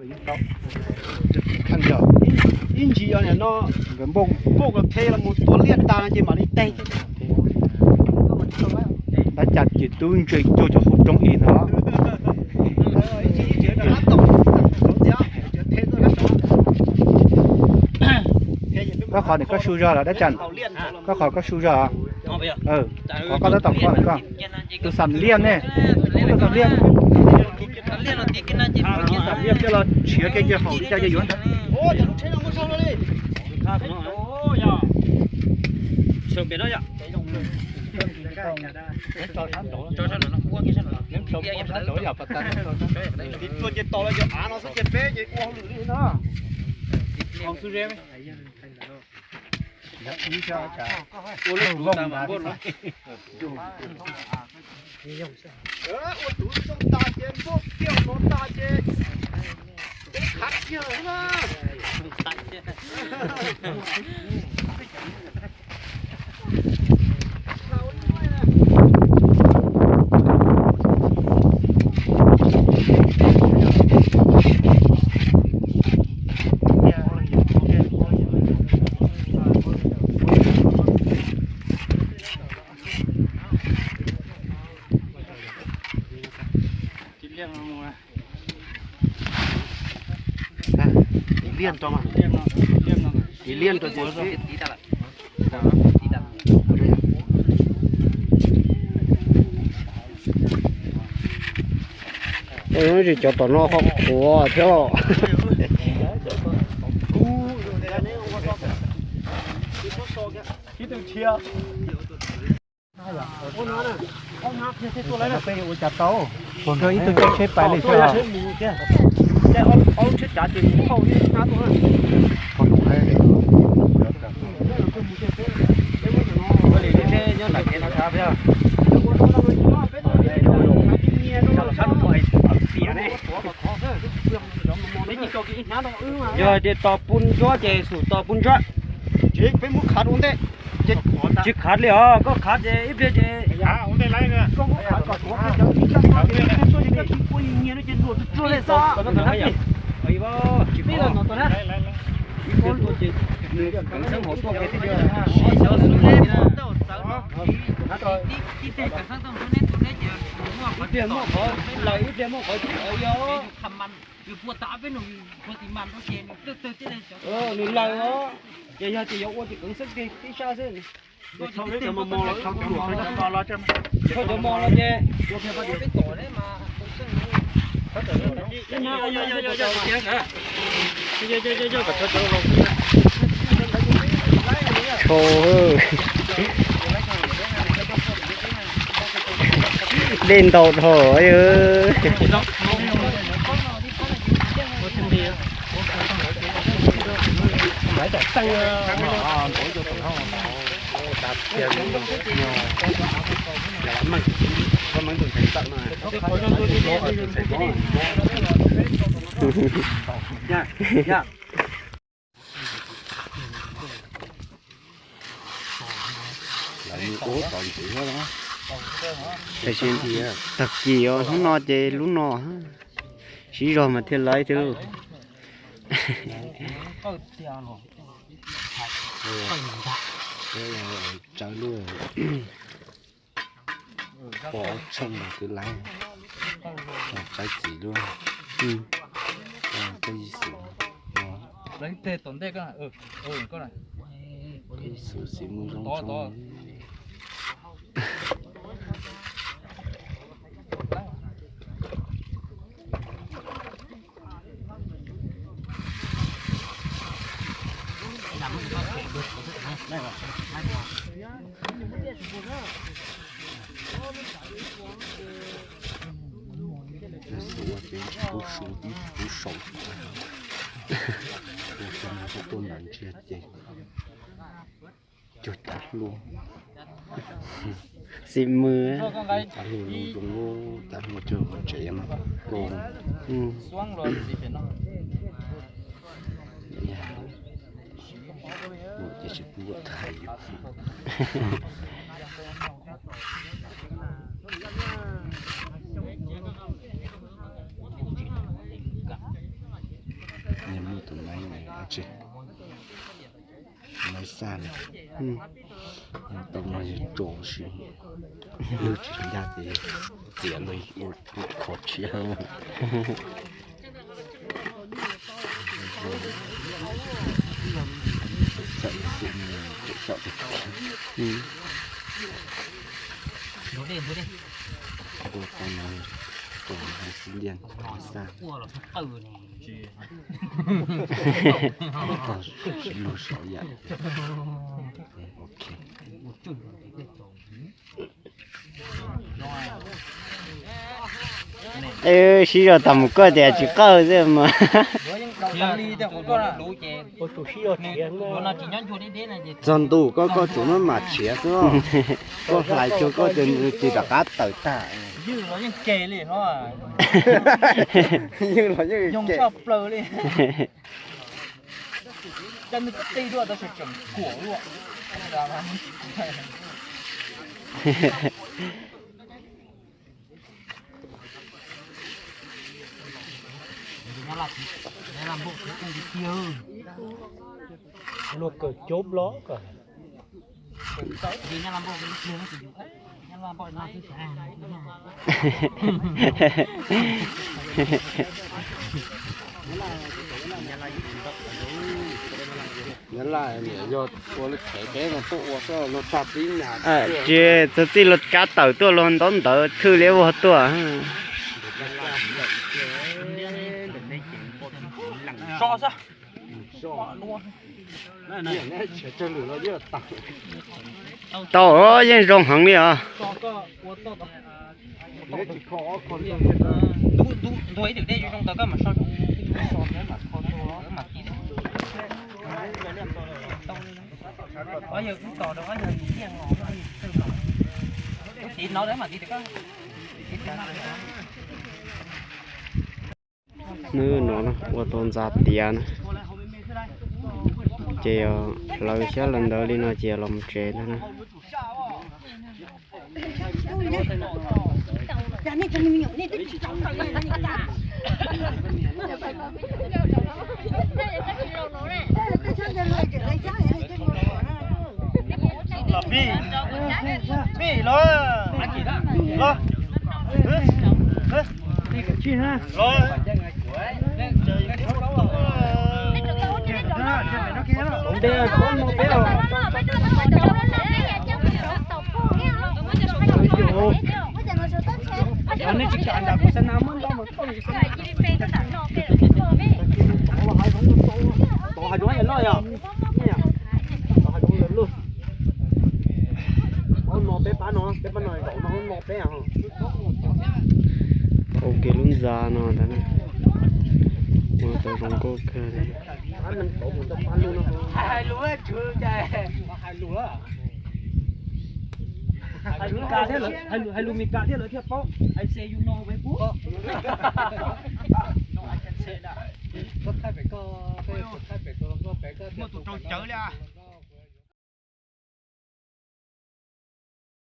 Ib ntsis no nkawd npauj ko teb los mus tuav liaj tas no ces mam li teg. Dab Cas ces tub ntse cuag cov hauv roob ib ntag. Koj qhov nim koj su zog los Dab Cas? Koj qhov koj su zog? Qhov koj tab tom kho koj. Tus xam liaj ne, tus xam liaj. Liaj los tshiav ke cia haum li cas ces yuav ntag. Ua tus zoo tas ces npauj kiag no tas ces peb khav kiag na. Tiv liaj rau mas, tiv liaj rau ces Ua no tsis cov tom no qhov qhuav thiab. Peb ua cas tau, ib tug coj tsheb pais li xwb. Yog tias tos pub ntsuab ces xum tos pub ntsuab. Tsis khav li os, koj khav ces ib pliag ces ib pliag muaj qhov laws ib pliag muaj qhov tsis laws yog. Nws laws os, ces yog tias yuav ua ces kheev xeeb tib sab xwb. Thauj cov mos los ces Tshau, dej ntau dhau. Tam sim, tag kis os, hnub no ces lub no, siv zog mas thiaj laib thiab lauj. Tsawv lub, pom tsheej los twb laib, tsawv txim lub, peb ib xwm, peb ib xwm xim muaj zoo zoo. Xwb ua ces kuv su tib kuv saum, kuv saum tuaj nram ntsiag ces cuag cav hlua. Xib mws, cav hlua zoo zoo, cav hlua cuag tsev no, koo. Ces tsis pub tham yus. Muaj tus maiv, maiv xaj na, tau no yog tso si, lwg tsis ncaj ces txiav los ua kho tshiab. Sib zog tas mus koj tias tsis qawj xwb mas. Txog ntuj koj, koj tsuas muab mas tshiav xwb. Koj hlais cuag koj ces nws tis rov qab tawm tag. Ywj los yeej ke li. Cas nws twb qi dua tab sis tseem kuam luaj. Luag kawm coob los kawm. Nyab Laj niam yog ua lub thev peb no tuaj ua xwb, luag tag tib nyag. Tsis txog txij luag kab tawm tuaj luag ntaub ntawv thwj liab vog tuaj. Tau, yeej zoo heev li os. Hnub no ua tau ntxa tiav na, ces yog hlawv xyab hlawv ntawv li no ces los mus tsev ntag na. Los pib, pib los, los, los. Nej tsis kam nram kuv xa na muab nto mus thauj. Tod hav zoov loj yog, tod hav zoov loj lug. Ub no peb pab no, peb pab no zaum no no peb. Ua kev lub ntxa no ntag na, ua tau zoo nkauj kawg li. Hais lus Meskas thiab lawv thiaj paub, I say you know very good. Muaj tus rau cawv li.